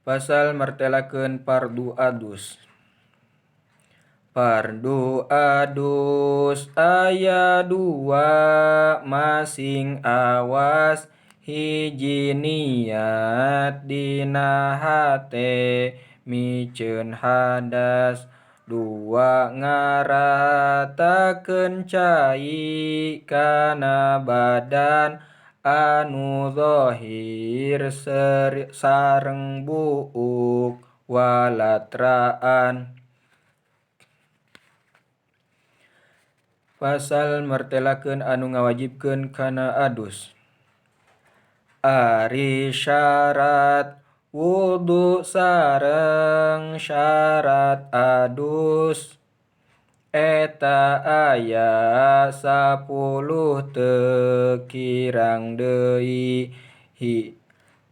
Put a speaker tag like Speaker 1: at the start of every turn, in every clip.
Speaker 1: Pasal martelakeun fardu adus. Fardu adus aya dua masing awas hiji niat dina hate miceun hadas dua ngaratakeun cai kana badan anu zahir sareng buuk walatraan. Pasal martelakeun anu ngawajibkeun kana adus. Ari syarat wudu sareng syarat adus eta aya 10 teu kirang deui.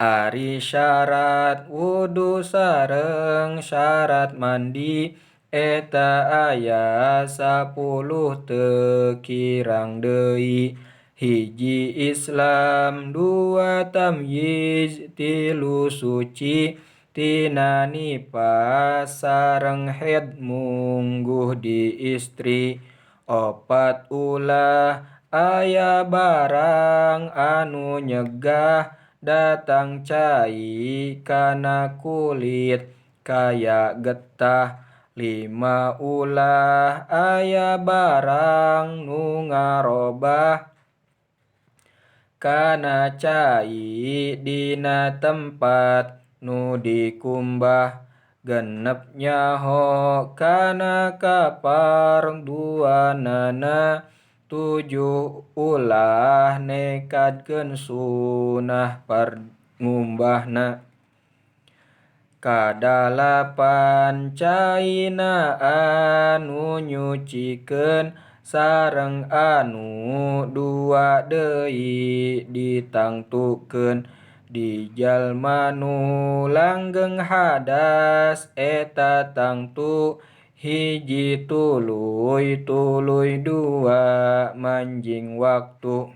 Speaker 1: Ari syarat wudu sareng syarat mandi eta aya 10 teu kirang deui. Hiji Islam, dua tamyiz, tilu suci tina nifas sareng haid mungguh di istri. Opat ulah aya barang anu nyegah datang cai kana kulit kaya getah. Lima ulah aya barang nu ngarobah kana cai dina tempat nu dikumbah. Genep nyaho kana kaparduanana. Tujuh ulah nekadkeun sunah ngumbahna. Kadalapan caina anu nyucikeun sareng anu dua deui ditangtukeun. Di jalma nu langgeng hadas eta tangtu hiji tuluy tuluy dua manjing waktu.